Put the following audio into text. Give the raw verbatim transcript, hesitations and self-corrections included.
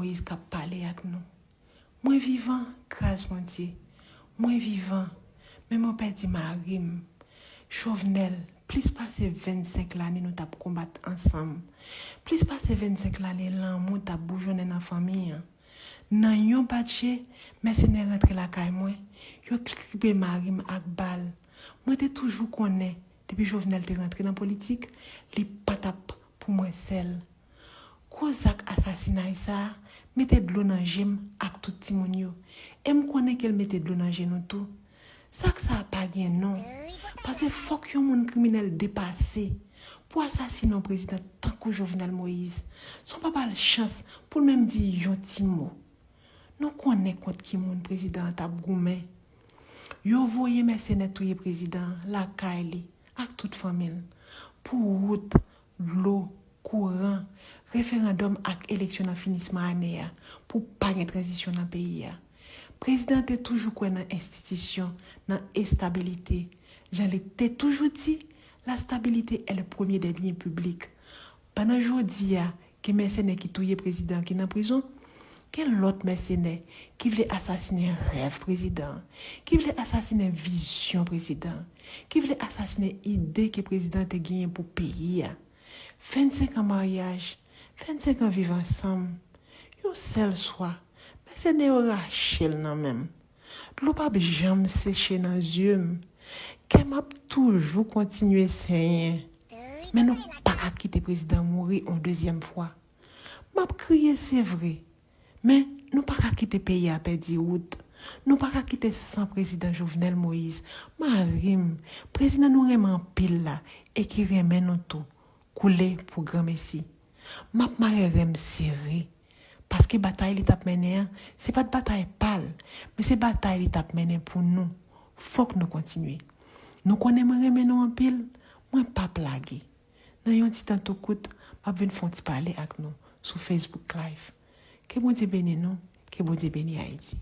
Moyiz k ap pale ak nou. Mwen vivan, gras Bondye. Mwen vivan, men mwen pèdi mari m. Jovenel, plis pase vennsenk lane nou t ap konbat ansanm. Plis pase vennsenk lane lanmou t ap boujonnen nan fanmi an. Nan yon bat je, mèsenè rantre lakay mwen, yo kripe mari m ak bal. Mwen te toujou konnen, depi Jovenel te rantre nan politik, li pa t ap pou mwen sèl. Gwo zak asasinay sa a mete dlo nan je m ak tout timoun yo. E m konnen ke l mete dlo nan je nou tou. Zak sa a pa gen non. Paske fòk yon moun kriminèl depase pou asasine yon prezidan tankou Jovenel Moïse, san w pa ba l chans pou l menm di yon ti mo. Nou konnen kont ki moun prezidan an t ap goumen. Yo voye mèsenè touye prezidan an lakay li ak tout fanmi l pou wout, dlo, kouran, referandòm ak eleksyon nan finisman ane a pou pa gen tranzisyon nan peyi a. Prezidan an te toujou kwè nan enstitisyon, nan estabilite. Jan li te toujou di, la stabilité est le premier des biens publics. Pandan jodi a, gen mèsenè ki touye prezidan ki nan prizon, gen lòt mèsenè ki vle asasinen rèv prezidan, ki vle asasinen vizyon prezidan, ki vle asasinen ide ke prezidan te genyen pou peyi a. Vennsenk an maryaj, vennsenk an viv ansanm, yon sèl swa, mèsenè yo rache l nan men m. Dlo p ap janm seche nan zye m. Kè m ap toujou kontinye senyen. Men nou pa ka kite prezidan mouri yon dezyèm fwa. M ap kriye, se vre. Men nou pa ka kite peyi a pèdi wout. Nou pa ka kite san prezidan Jovenel Moïse, mari m, prezidan nou renmen anpil la e ki renmen nou tou, koule pou granmesi. M ap mare ren m sere. Paske batay li t ap mennen an, se pa t batay pa l, men se batay li t ap mennen pou nou. Fòk nou kontinye. Nou konnen mwen renmen nou anpil, mwen p ap lage. Nan yon ti tan tou kout, m ap vin fè yon ti pale ak nou sou Facebook Live. Ke Bondye beni nou, ke Bondye beni Ayiti.